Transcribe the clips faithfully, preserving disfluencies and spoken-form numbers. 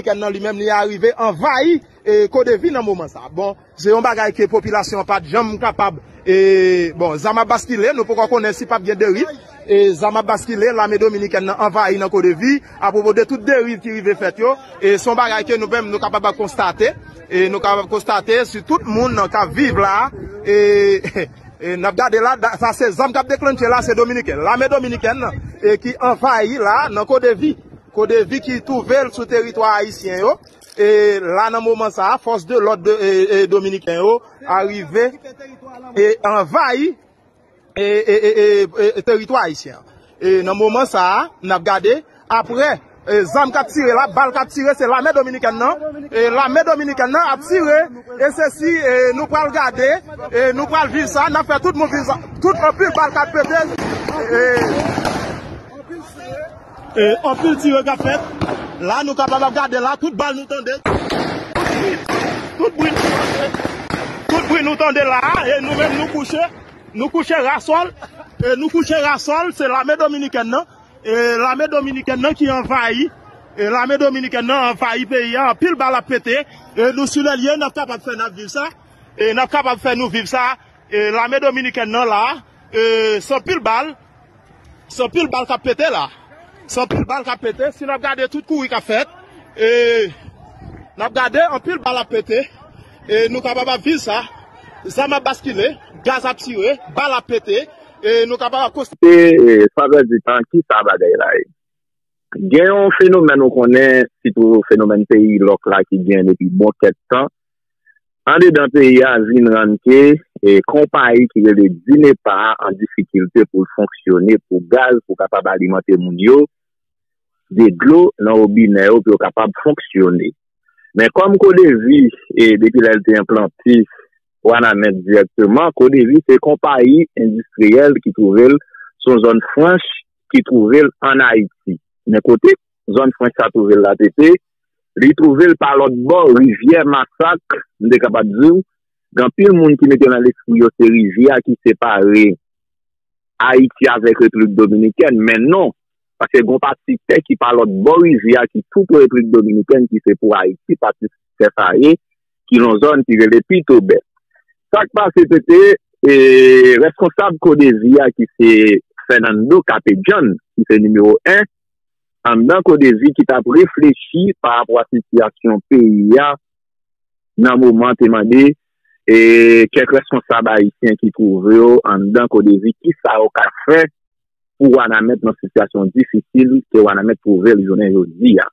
Dominiken nan li menm li arive anvayi e Kodevi nan moman sa. Bon, se yon bagay ke popilasyon an pa t janm kapab. E, bon, zam ap baskile, nou poko konnen si p ap gen deriv. E zam ap baskile, lame dominiken nan anvayi nan Kodevi. Apwopo de tout deriv ki rive fèt yo, e se yon bagay ke nou menm nou kapab ap konstate. E nou kapab konstate si tout moun k ap viv la, e, e n ap gade la, da- sa se zam k ap deklannche la, se dominiken. Lame dominiken nan, e ki anvayi la nan Kodevi. Kodevi ki twouve l sou teritwa ayisyen yo. E la nan moman sa a, fòs de lòd de, e, e, dominiken yo arive e anvayi e, e, e, e, e, teritwa ayisyen an. E nan moman sa a, n ap gade, apre, e, zam k ap tire la, bal k ap tire, se lame dominiken nan. E lame dominiken nan ap tire, e se si, e, nou pral gade, e nou pral viv sa, n ap fè tout moun viv sa. Tout anpil bal k ap pete, e, e anpil tire k ap fèt. La, nou kapab ap gade la, tout bal nou tande. Tout bri, tout bri nou tande la, e nou menm nou kouche. Nou kouche rasòl, e nou kouche rasòl, se lame dominiken nan. E lame dominiken nan ki anvayi. E lame dominiken nan anvayi peyi a, anpil bal ap pete. E nou sou lè l ye, n ap kapab fè n ap viv sa. E n ap kapab fè nou viv sa. E lame dominiken nan la, e se anpil bal. Se anpil bal k ap pete la. Se anpil bal k ap pete. Si n ap gade tout kouri k ap fèt, e n ap gade anpil bal ap pete. E nou kapab ap viv sa. Zam ap baskile, gaz ap tire, bal ap pete. E nou kapab ap konst- E sa fè di tan ki sa bagay la ye. Gen yon fenomèn ou konnen, sitou fenomèn peyi lòk la ki gen depi bon kèk tan. Andedan peyi a vin rann ke e, konpayi ki rele Dinepa a an difikilte pou l fonksyone, pou gaz, pou kapab alimante moun yo, de dlo nan wobinè yo, pou yo kapab fonksyone. Men kòm Kodevi, e, depi lè l te enplante Wanament dirèkteman, Kodevi se konpayi endistriyèl ki twouve l sou yon zòn franch ki twouve l ann Ayiti. Men kote zòn franch sa twouve l la, T T, li twouve l pa lòt bò rivyè Masak, m te kapab di w, gen anpil moun ki mete nan lespri yo se rivyè a ki separe Ayiti avèk Repiblik Dominikèn, men non, paske gen yon pati tè ki pa lòt bò rivyè a ki tou pre Repiblik Dominikèn, ki se pou Ayiti, pati tè sa ye, ki nan zòn ki rele Pitobè. Sa k pase, T T, e, reskonsab Kodevi a ki se Fernando Capedjan, ki se nimewo en, anndan Kodevi ki t ap reflechi pa rapò a sitiyasyon peyi a nan moman te mande, e, kèk reskonsab ayisyen ki twouve yo anndan Kodevi, kisa yo ka fè pou Wanament nan sitiyasyon difisil ke Wanament twouve l jounen jodi a.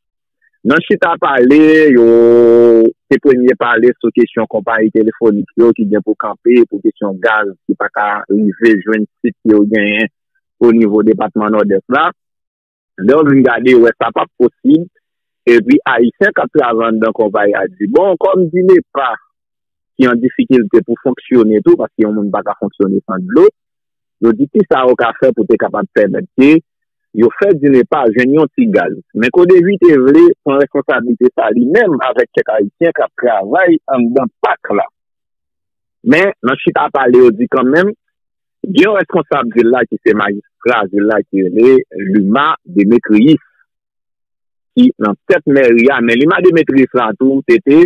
Nan chita pale, yo te premye pale sou kesyon konpayi telefonik yo ki gen pou kanpe, pou kesyon gaz ki pa ka rive jwenn sit ke yo genyen o nivo depatman Nòdès la. Lè w vin gade, w wè sa p ap posib. Epi Ayisyen k ap travay anndan konpayi a di, bon, kòm Dinepa ki an difikilte pou fonksyone tou, paske yon moun pa ka fonksyone san dlo, yo di kisa yo ka fè pou te kapab pèmèt ke yo fè Dinepa jwenn yon ti gaz. Men Kodevi te vle pran responsablite sa li menm avèk kèk Ayisyen k ap travay anndan pak la. Men, nan chita pale, yo di kanmenm, gen yon reskonsab vil la ki se majistra vil la ki rele Luma Demetrius, ki nan tèt mèri a. Men Luma Demetrius la tou, T T,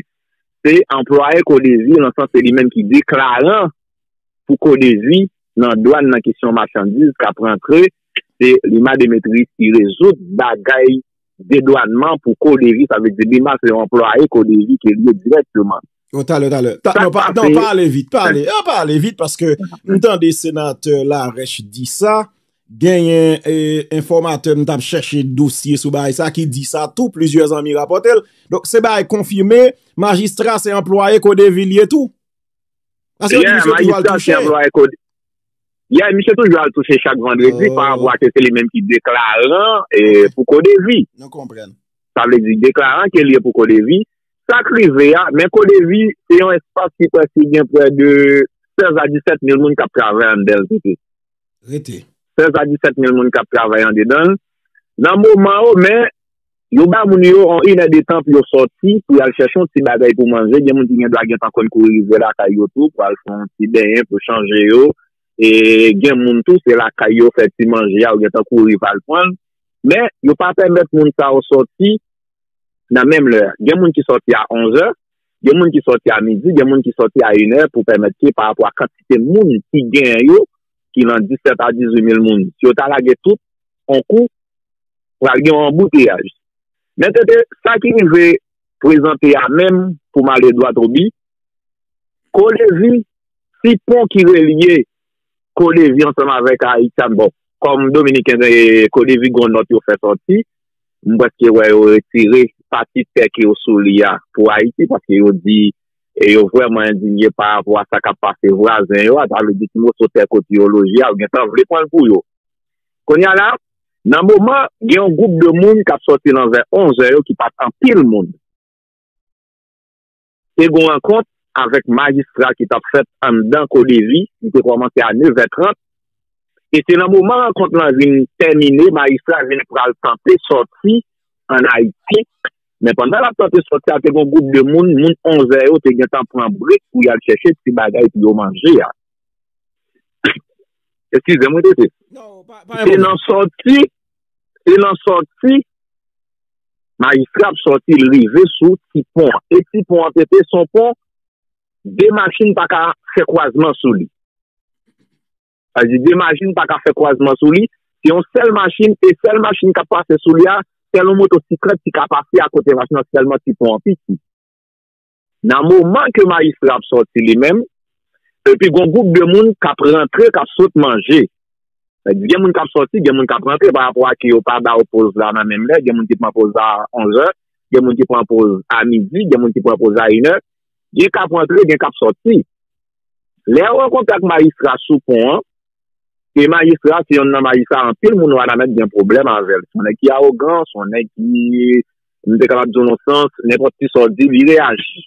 se anplwaye Kodevi, nan sans se li menm ki deklaran pou Kodevi nan dwàn nan kesyon machandiz k ap rantre. Se Luma Demetrius ki rezoud bagay dedwannman pou Kodevi, sa vle di Luma se yon anplwaye Kodevi ke l ye dirèkteman. Oh, talè, talè. Ta- Sa non, k pa, non, pase? Pale vit, pale. Ah, pale vit, paske m tande senatè Larèche di sa. Genyen, e, enfòmatè m t ap chèche dosye sou bagay sa ki di sa tou, plizyè zanmi rapòte l. Donk, se bagay konfime, majistra se anplwaye Kodevi l ye tou. Paske yo di misye toujou al touche. Yè, misye toujou al touche chak vandredi pa rapò a ke se li menm ki deklaran, e, pou Kodevi. Nou konprann. Sa vle di deklaran ke li ye pou Kodevi. Sa k rive a, men Kodevi se yon espas ki prèske gen prè de sèz a disèt mil moun k ap travay anndan l, T T. Rete. Sèz a disèt mil moun k ap travay andedan l. Nan moman yo, men, yo ba moun yo yon inè de tan pou yo sòti, pou y al chèche yon ti bagay pou manje. Gen moun ki gen dwa gentan konn kouri rive lakay yo tou, pou al fè yon ti benyen, pou chanje yo. E gen moun tou, se lakay yo fè ti manje a, yo gentan kouri rive al pran l. Men, yo pa pèmèt moun sa yo sòti, nan menm lè a. Gen moun ki sòti a onzè, gen moun ki sòti a midi, gen moun ki sòti a inè pou pèmèt ke pa rapò a kantite moun ki genyen yo, ki nan disèt a dizuit mil moun, si yo ta lage tout on kou, pral gen yon anbouteyaj. Men tete, sa ki rive prezante a menm pou m ale dwat o bi, Kodevi, ti pon ki relye Kodevi ansanm avèk Ayiti a, bon, kòm Dominiken, eh, Kodevi gon nòt yo fè sòti, m prèske wè yo retire pati tè ke yo sou li a pou Ayiti, paske yo di, e yo vrèman endinye pa rapò a sa k ap pase vwazen yo a, sa vle di ti moso tè kote yo loje a, yo gentan vle pran l pou yo. Kounye a la, nan moman, gen yon gwoup de moun k ap sòti nan vè onzè yo ki pa t anpil moun. Te gen yon rankont avèk majistra ki t ap fèt anndan Kodevi, li te kòmanse a nevè trant, e se nan moman rankont lan vin tèmine, majistra vin pral tante sòti ann Ayiti. Men pandan l ap tante sòti a, te gen yon gwoup de moun, moun onzè yo te gentan pran brek pou y al chèche ti bagay pou yo manje a. Eskize m, wi, tete. Non, pa, pa gen Se pwoblèm. nan sòti, se nan sòti, majistra ap sòti, l rive sou ti pon an. E ti pon an, tete, se yon pon, de machin pa ka fè kwazman sou li. Sa di, de machin pa ka fè kwazman sou li. Se yon sèl machin, e sèl machin k ap pase sou li a, sèl yon motosiklèt ki ka pase akote machin nan, sèlman ti pon an piti. Nan moman ke majistra ap sòti li menm, epi gon gwoup de moun k ap rantre, k ap sot manje. Fè gen moun k ap sòti, gen moun k ap rantre, pa rapò a ke yo pa ba yo poz la nan menm lè, gen moun ki pran poz a onzè, gen moun ki pran poz a midi, gen moun ki pran poz a inè, gen k ap rantre, gen k ap sòti. Lè yo rankontre ak majistra sou pon an, e majistra se yonn nan majistra anpil moun Wanament gen pwoblèm avè l. Se yon nèg ki awogan, se yon nèg ki, m te kapab di w nan sans, nenpòt ti sa w di, li reyaji.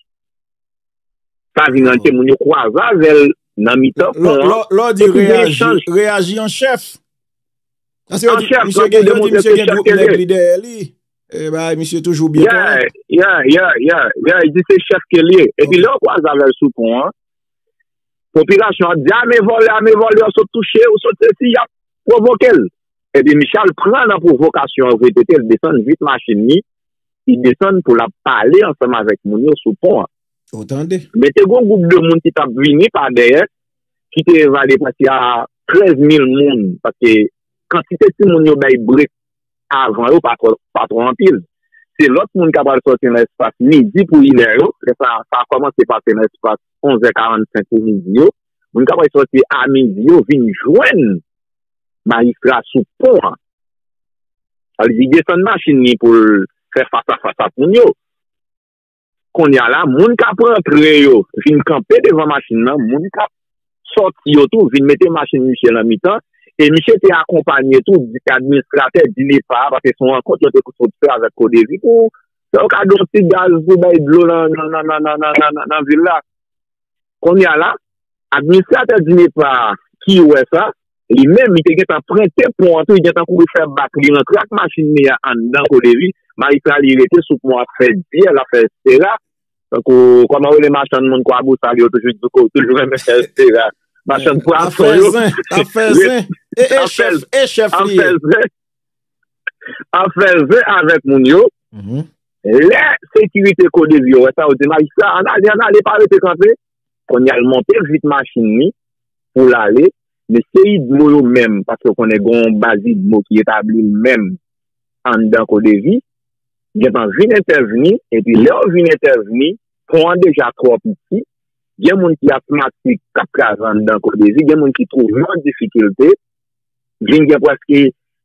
Sa vin rann ke moun yo kwaze avè l nan mitan pon an. Lè w di reyaji, reyaji an chèf. Paske yo di, misye gen, yo di misye gen gwoup nèg li dèyè li. E bay, misye toujou byen konnen. Yeah, yeah, yeah, yeah. Li di se chèf ke l ye. Epi lè yo kwaze avè l sou pon an, popilasyon an di, "A, men vòlè, a, men vòlè, ou sot touche, ou sot sesi," y ap pwovoke l. Epi misye al pran nan pwovokasyon an vre, tete, l desann vit machin li, li desann pou l ap pale ansanm avèk moun yo sou pon an. Ou tande? Men te gon gwoup de moun ki t ap vini pa dèyè, ki te evalye prèske a trèz mil moun, paske kantite timoun yo bay brek avan yo pa twò, pa twò anpil. Se lòt moun k ap al sòti nan espas midi pou inè yo, lè sa, sa kòmanse pase nan espas onzè karannsenk pou midi yo. Moun k ap al sòti a midi yo vin jwenn majistra sou pon an. Sa vle di desann machin li pou l fè fas a fas ak moun yo. Kounye a la, moun k ap rantre yo vin kanpe devan machin nan, moun k ap sòti yo tou vin mete machin misye nan mitan, e misye te akonpanye tou di administratè DINEPA a, paske se yon rankont yo te sot fè avèk Kodevi pou fè yo kado yon ti gaz pou bay dlo nan, nan, nan vil la. Kounye a la, administratè DINEPA a ki wè sa, li menm, li te gentan prente pon an tou, li gentan kouri fè bak li rantre ak machin li a anndan Kodevi, majistra li rete sou pon ap fè dyè, l ap fè estera. Tankou, kòman yo rele machann moun Kwabousa yo toujou di, yo toujou renmen fè estera. Machann pwason yo. Ap fè zen, ap fè zen. E, e chèf, e chèf li ye. Ap fè zen avèk moun yo. Lè sekirite Kodevi yo wè sa, yo di majistra, ann ale, ann ale, pa rete kanpe. Kounye a l monte vit machin li pou l ale. Mesye idmo yo menm, paske w konnen gen yon baz idmo ki etabli l menm anndan Kodevi, gentan vin entèvni, epi lè yo vin entèvni, pon an deja twò piti, gen moun ki asmatik k ap kraze anndan Kodevi, gen moun ki twouve yo an difikilte, vin gen prèske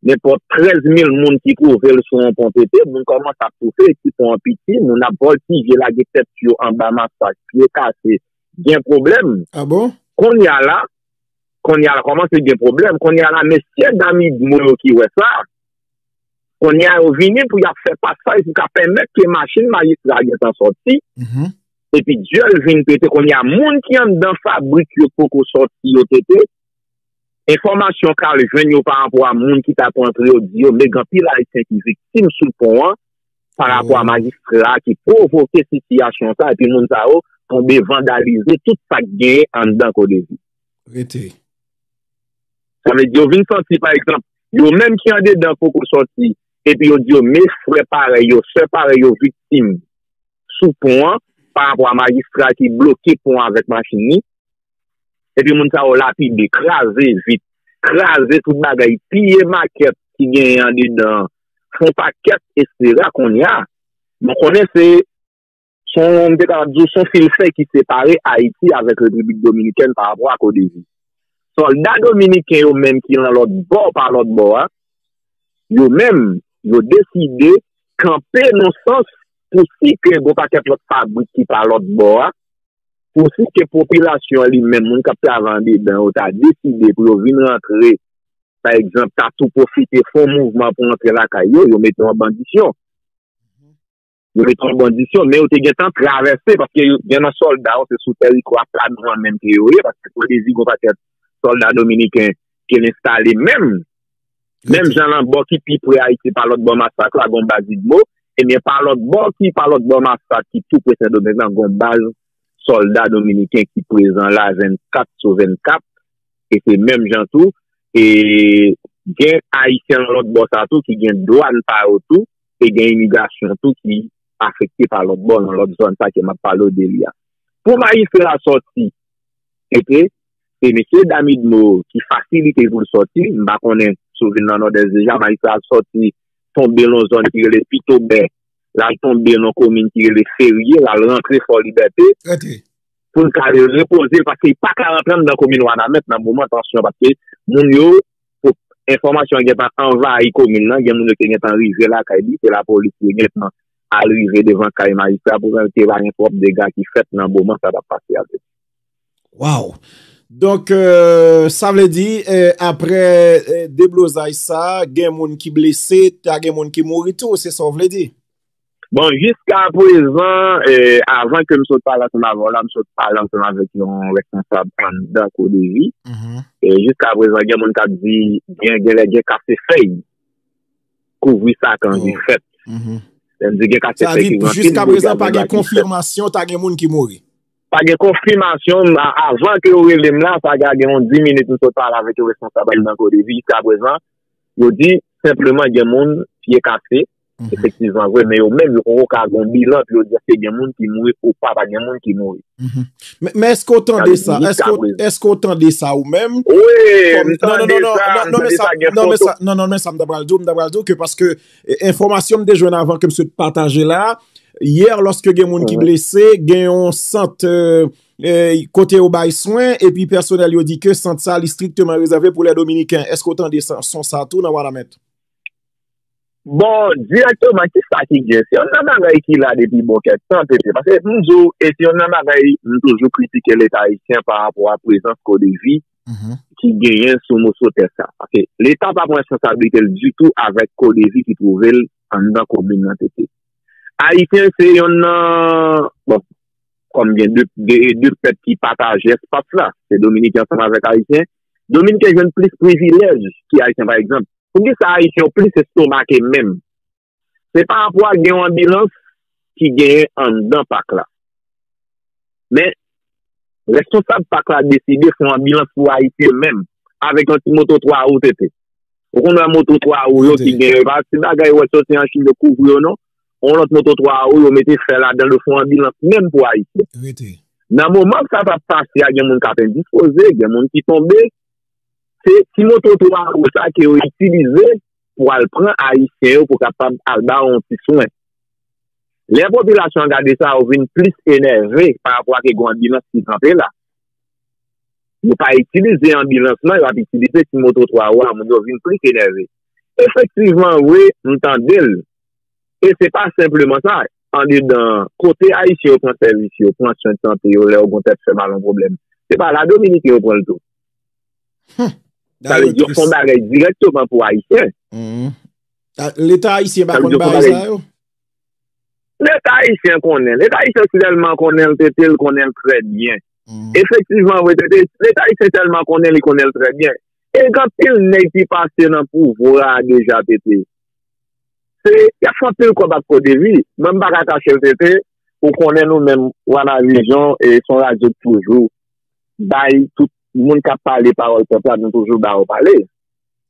nenpòt trèz mil moun ki twouve l sou yon pon tete, moun kòmanse ap toufe, ti pon an piti, moun ap vòltije, lage tèt yo anba masak, pye kase, gen pwoblèm. Ah bon? Kounye a la, kounye a la, kòmanse gen pwoblèm. Kounye a la, mesye dam idmo yo ki wè sa, kounye a yo vini pou y ap fè pasaj pou ka pèmèt ke machin majistra a gentan sòti. Epi dyèl vin pete. Kounye a, moun ki anndan fabrik yo poko sòti yo tete. Enfòmasyon k al jwenn yo pa rapò a moun ki t ap rantre yo di yo, men gen anpil Ayisyen ki viktim sou pon an pa rapò a majistra a ki pwovoke sitiyasyon sa, epi moun sa yo tonbe vandalize tout sa k genyen anndan Kodevi. Rete. Sa vle di yo vin santi, pa egzanp, yo menm ki andedan poko sòti, epi yo di yo, men frè parèy yo, sè parèy yo viktim sou pon an, pa rapò a majistra ki bloke pon an avèk machin li, epi moun sa yo lapide, kraze vit, kraze tout bagay, piye makèt ki genyen andedan an, fè yon pakèt, etsetera. Kounye a, mwen konnen se, se yon, m te ka di w, se yon fil fè ki separe Ayiti avèk Repiblik Dominikèn pa rapò a Kodevi. Sòlda dominiken yo menm ki nan lòt bò, pa lòt bò a, yo menm, yo deside kanpe nan sans pou si ke gon pakèt lòt fabrik ki pa lòt bò a, pou si ke popilasyon an li menm, moun k ap travay andedan yo, ta deside pou yo vin rantre, pa egzanp, ta tou pwofite fè yon mouvman pou rantre lakay yo, yo mete yon bandisyon. Yo mete yon bandisyon, men yo te gentan travèse, paske yo, gen nan sòlda yo, se sou tèritwa pla nou an menm ke yo ye, paske Kodevi gon pakèt sòlda dominiken ke l enstale menm. Menm jan nan bò ki pi pre Ayiti, pa lòt bò Masak la, gon baz Idmo, ebyen, pa lòt bò ki, pa lòt bò Masak ki tou pre Sendomeng lan, gon baz sòlda dominiken ki prezan la vennkat sou vennkat, e se menm jan tou, e gen Ayisyen nan lòt bò sa tou ki gen dwàn pa yo tou, e gen imigrasyon tou ki afekte pa lòt bò, nan lòt zòn sa ke m ap pale w de li a. Pou majistra a sòti, tete, se mesye dam Idmo ki fasilite pou l sòti, m pa konnen si w vin nan Nòdès deja, majistra a sòti tonbe nan yon zòn ki rele Pitobè, l al tonbe nan yon komin ki rele Ferye, l al rantre Fò Libète, pou l ka repoze l, paske li pa ka rantre anndan komin Wanament nan moman tansyon, paske moun yo, pou enfòmasyon an gentan anvayi komin nan, gen moun yo te gentan rive lakay li, se lapolis yo gentan al rive devan kay majistra pou te pa gen twòp dega ki fèt nan moman sa t ap pase a. Waw! Donk, euh, sa vle di, euh, apre euh, deblozay sa, gen moun ki blese, ta gen moun ki mouri tou, se sa w vle di? Bon, jiska prezan, euh, avan ke m sot pale ansanm avè w la, m sot pale ansanm avèk yon responsab anndan Kodevi. E jiska prezan, gen moun k ap di, gen, gen lè gen kase fèy kouvri sa k anvi fèt. Lè m di gen kase fèy ki gen anpil dega, gen bagay ki fèt. Sa vle di, jiska prezan, pa gen konfimasyon, ta gen moun ki mouri. Pa gen konfimasyon, avan ke yo rele m la, sa ka gen yon dis minit m sot pale avèk yon responsab anndan Kodevi. Jiska prezan, yo di senpleman gen moun pye kase, efektivman vre, men yo menm, yo poko ka gen yon bilan pou yo di èske gen moun ki mouri ou pa, pa gen moun ki mouri. Men èske w tande sa? Èske w tande sa ou menm? Wi, m tande sa, m tande sa, gen foto. Non, non, men sa m ta pral di w, m ta pral di w ke paske enfòmasyon m te jwenn avan ke m sot pataje la, yè, lòske gen moun ki blese, gen yon sant kote yo bay swen, epi pèsonèl yo di ke sant sa li strikteman rezève pou lè Dominiken. Èske w tande son sa tou nan Wanament? Bon, dirèkteman, kisa ki gen? Se youn nan bagay ki la depi bon kèk tan, tete. Paske m di w, e se youn nan bagay m toujou kritike Leta ayisyen pa rapò a prezans Kodevi ki genyen sou moso tè sa. Paske Leta pa pran responsablite l ditou avèk Kodevi ki twouve l anndan komin nan, tete. Ayisyen se youn nan, bon, kòm gen de, de, de pèp ki pataje espas la, se Dominiken ansanm avèk Ayisyen. Dominiken jwenn plis privilèj ki Ayisyen, pa egzanp. Poukisa Ayisyen yo plis estomake menm? Se pa rapò a gen yon anbilans ki genyen anndan pak la. Men, responsab pak la deside fè yon anbilans pou Ayisyen menm, avèk yon ti moto twa wou, tete. Ou konn wè moto twa wou yo ki genyen, e pa ti bagay ou wè soti an Chin yo kouvri yo non. Yon lòt moto twa wou yo mete fè ladan l, yo fè yon anbilans menm pou Ayisyen. Nan moman sa t ap pase a, gen moun k ap endispoze, gen moun ki tonbe. Se ti moto twa wou sa ke yo itilize pou al pran Ayisyen yo pou kapab al ba yo yon ti swen. Lè popilasyon an gade sa, yo vin plis enève pa rapò a ke gen yon anbilans ki kanpe la. Yo pa itilize anbilans lan, yo ap itilize ti moto twa wou a, moun yo vin plis enève. Efektivman, wi, m tande l. E se pa senpleman sa. Andedan, kote Ayisyen yo pran sèvis yo, pran swen de sante yo, lè yo gon tèt fè mal, yon pwoblèm, se pa la Dominiken yo pran l tou. Sa vle di yo fè yon bagay dirèkteman pou Ayisyen. Leta ayisyen pa konn bagay sa yo? Leta ayisyen konnen. Leta ayisyen si tèlman konnen l, tete, l konnen l trè byen. Efektivman, vre, tete, Leta ayisyen tèlman konnen, li konnen l trè byen. E gen anpil nèg ki pase nan pouvwa a deja, tete. Se, y ap fè anpil kòb ak Kodevi. Mwen, m pa ka kache l, tete. Ou konnen nou menm, Wanavizyon, e se yon radyo k toujou bay tout moun k ap pale pawòl pèp la, nou toujou ba yo pale.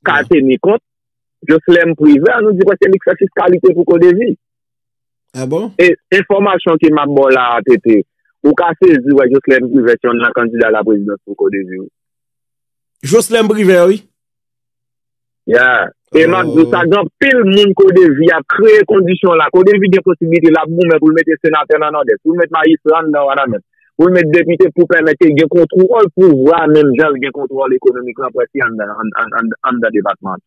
Ka teni kont, Joslèm Privè, nou di prèske li k fè fiskalite pou Kodevi. Ah bon? E enfòmasyon ke m ap ba w la a, Tete, ou ka sezi wè Joslèm Privè se yonn nan kandida laprezidans pou Kodevi. Joslèm Privè, wi. Yeah. E m ap di w sa, gen anpil moun Kodevi ap kreye kondisyon la. Kodevi gen posibilite l ap goumen pou l mete senatè nan Nòdès, pou l met majistra anndan Wanament, pou l met depite pou pèmèt ke gen kontwòl pouvwa menm jan l gen kontwòl ekonomik lan prèske anndan anndan depatman.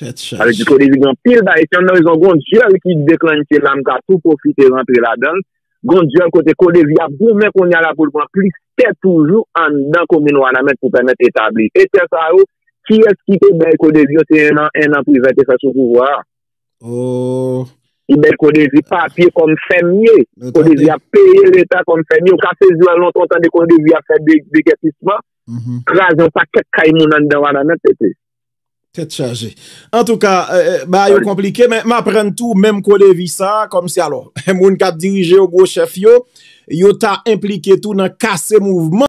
Sa vle di Kodevi gen anpil bagay. Se yonn nan rezon gon dyèl ki deklanche la, m ka tou pwofite rantre ladan l. Gon dyèl kote Kodevi ap goumen kounye a la pou l pran plis tè toujou anndan komin Wanament pou pèmèt etabli. E tè sa yo, kiyès ki te bay Kodevi yo, se enn an enn an Privè te fè sou pouvwa a. Oh. Ki bay Kodevi papye kòm fèmye. Kodevi ap peye leta kòm fèmye. Ou ka sezi wè lontan w tande Kodevi ap fè degèpisman, kraze yon pakèt kay moun anndan Wanament, Tete. Tèt chaje. Antouka, bagay yo konplike, men m aprann tou, menm Kodevi sa, kòmsi alò, moun k ap dirije yo, gwo chèf yo, yo ta enplike tou nan kase mouvman.